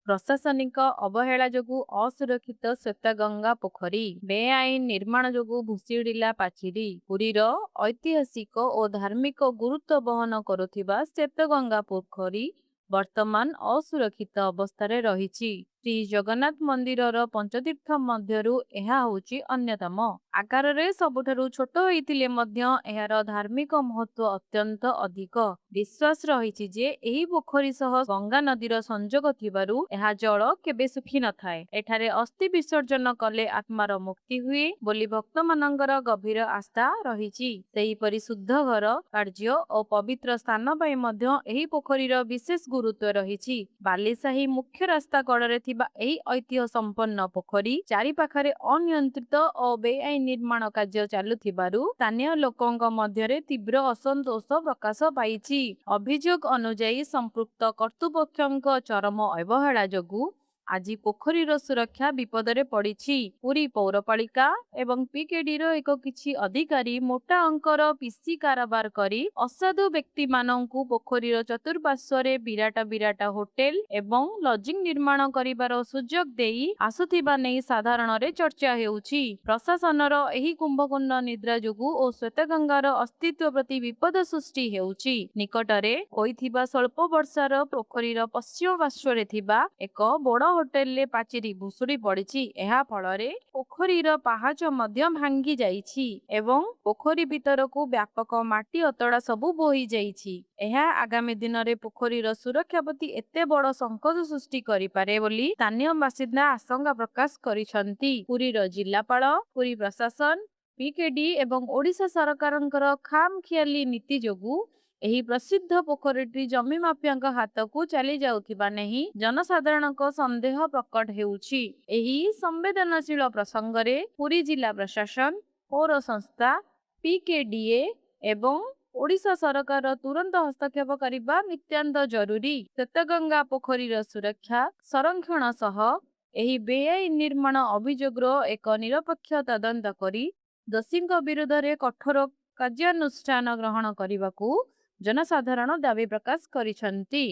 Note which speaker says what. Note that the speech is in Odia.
Speaker 1: ପ୍ରଶାସନିକ ଅବହେଳା ଯୋଗୁଁ ଅସୁରକ୍ଷିତ ଶ୍ୱେତଗଙ୍ଗା ପୋଖରୀ, ବେଆଇନ ନିର୍ମାଣ ଯୋଗୁଁ ଭୁଶୁଡ଼ିଲା ପାଚେରୀ। ପୁରୀର ଐତିହାସିକ ଓ ଧାର୍ମିକ ଗୁରୁତ୍ୱ ବହନ କରୁଥିବା ଶ୍ୱେତଗଙ୍ଗା ପୋଖରୀ ବର୍ତ୍ତମାନ ଅସୁରକ୍ଷିତ ଅବସ୍ଥାରେ ରହିଛି। ଶ୍ରୀ ଜଗନ୍ନାଥ ମନ୍ଦିରର ପଞ୍ଚତୀର୍ଥ ମଧ୍ୟରୁ ଏହା ହେଉଛି ଅନ୍ୟତମ। ଆକାରରେ ସବୁଠାରୁ ଛୋଟ ହୋଇଥିଲେ ମଧ୍ୟ ଏହାର ଧାର୍ମିକ ମହତ୍ତ୍ୱ ଅତ୍ୟନ୍ତ ଅଧିକ। ବିଶ୍ୱାସ ରହିଛି ଯେ ଏହି ପୋଖରୀ ସହ ଗଙ୍ଗା ନଦୀର ସଂଯୋଗ ଥିବାରୁ ଏହା ଜଳ କେବେ ଶୁଖି ନଥାଏ। ଏଠାରେ ଅସ୍ଥି ବିସର୍ଜନ କଲେ ଆତ୍ମାର ମୁକ୍ତି ହୁଏ ବୋଲି ଭକ୍ତମାନଙ୍କର ଗଭୀର ଆସ୍ଥା ରହିଛି। ସେହିପରି ଶୁଦ୍ଧ ଘର କାର୍ଯ୍ୟ ଓ ପବିତ୍ର ସ୍ଥାନ ପାଇଁ ମଧ୍ୟ ଏହି ପୋଖରୀର ବିଶେଷ ଗୁରୁତ୍ୱ ରହିଛି। ବାଲିସାହି ମୁଖ୍ୟ ରାସ୍ତା କଡ଼ରେ ଥିବା ଏହି ଐତିହ୍ୟ ସମ୍ପନ୍ନ ପୋଖରୀ ଚାରିପାଖରେ ଅନିୟନ୍ତ୍ରିତ ଓ ବେଆଇନ ନିର୍ମାଣ କାର୍ଯ୍ୟ ଚାଲୁଥିବାରୁ ସ୍ଥାନୀୟ ଲୋକଙ୍କ ମଧ୍ୟରେ ତୀବ୍ର ଅସନ୍ତୋଷ ପ୍ରକାଶ ପାଇଛି। ଅଭିଯୋଗ ଅନୁଯାୟୀ, ସମ୍ପୃକ୍ତ କର୍ତ୍ତୃପକ୍ଷଙ୍କ ଚରମ ଅବହେଳା ଯୋଗୁଁ ଆଜି ପୋଖରୀର ସୁରକ୍ଷା ବିପଦରେ ପଡ଼ିଛି। ପୁରୀ ପୌରପାଳିକା ଏବଂ ପିକେଡିର ଏକ କିଛି ଅଧିକାରୀ ମୋଟା ଅଙ୍କର ପିସି କାରବାର କରି ଅସାଧୁ ବ୍ୟକ୍ତିମାନଙ୍କୁ ପୋଖରୀର ଚତୁଃପାର୍ଶ୍ୱରେ ବିରାଟ ବିରାଟ ହୋଟେଲ ଏବଂ ଲଜିଂ ନିର୍ମାଣ କରିବାର ସୁଯୋଗ ଦେଇ ଆସୁଥିବା ନେଇ ସାଧାରଣରେ ଚର୍ଚ୍ଚା ହେଉଛି। ପ୍ରଶାସନର ଏହି କୁମ୍ଭକର୍ଣ୍ଣ ନିଦ୍ରା ଯୋଗୁଁ ଓ ଶ୍ୱେତଗଙ୍ଗାର ଅସ୍ତିତ୍ୱ ପ୍ରତି ବିପଦ ସୃଷ୍ଟି ହେଉଛି। ନିକଟରେ ହୋଇଥିବା ସ୍ୱଳ୍ପ ବର୍ଷାର ପୋଖରୀର ପଶ୍ଚିମ ପାର୍ଶ୍ୱରେ ଥିବା ଏକ ବଡ଼ ହୋଟେଲରେ ପାଚେରୀ ଭୁଶୁଡ଼ି ପଡ଼ିଛି। ଏହା ଫଳରେ ପୋଖରୀର ପାହାଚ ମଧ୍ୟ ଭାଙ୍ଗି ଯାଇଛି ଏବଂ ପୋଖରୀ ଭିତରକୁ ବ୍ୟାପକ ମାଟି ଅତଡ଼ା ସବୁ ବୋହି ଯାଇଛି। ଏହା ଆଗାମୀ ଦିନରେ ପୋଖରୀର ସୁରକ୍ଷା ପ୍ରତି ଏତେ ବଡ଼ ସଙ୍କଟ ସୃଷ୍ଟି କରିପାରେ ବୋଲି ସ୍ଥାନୀୟ ବାସିନ୍ଦା ଆଶଙ୍କା ପ୍ରକାଶ କରିଛନ୍ତି। ପୁରୀର ଜିଲ୍ଲାପାଳ, ପୁରୀ ପ୍ରଶାସନ, ପିକେଡି ଏବଂ ଓଡ଼ିଶା ସରକାରଙ୍କର ଖାମଖିଆଲି ନୀତି ଯୋଗୁଁ ଏହି ପ୍ରସିଦ୍ଧ ପୋଖରୀଟି ଜମି ମାଫିଆଙ୍କ ହାତକୁ ଚାଲି ଯାଉଥିବା ନେଇ ଜନସାଧାରଣଙ୍କ ସନ୍ଦେହ ପ୍ରକଟ ହେଉଛି। ଏହି ସମ୍ବେଦନଶୀଳ ପ୍ରସଙ୍ଗରେ ପୁରୀ ଜିଲ୍ଲା ପ୍ରଶାସନ, ପୌର ସଂସ୍ଥା, ପିକେଡିଏ ଏବଂ ଓଡ଼ିଶା ସରକାର ତୁରନ୍ତ ହସ୍ତକ୍ଷେପ କରିବା ନିତାନ୍ତ ଜରୁରୀ। ଶ୍ୱେତଗଙ୍ଗା ପୋଖରୀର ସୁରକ୍ଷା, ସଂରକ୍ଷଣ ସହ ଏହି ବେଆଇନ ନିର୍ମାଣ ଅଭିଯୋଗର ଏକ ନିରପେକ୍ଷ ତଦନ୍ତ କରି ଦୋଷୀଙ୍କ ବିରୁଦ୍ଧରେ କଠୋର କାର୍ଯ୍ୟାନୁଷ୍ଠାନ ଗ୍ରହଣ କରିବାକୁ ଜନସାଧାରଣ ଦାବି ପ୍ରକାଶ କରିଛନ୍ତି।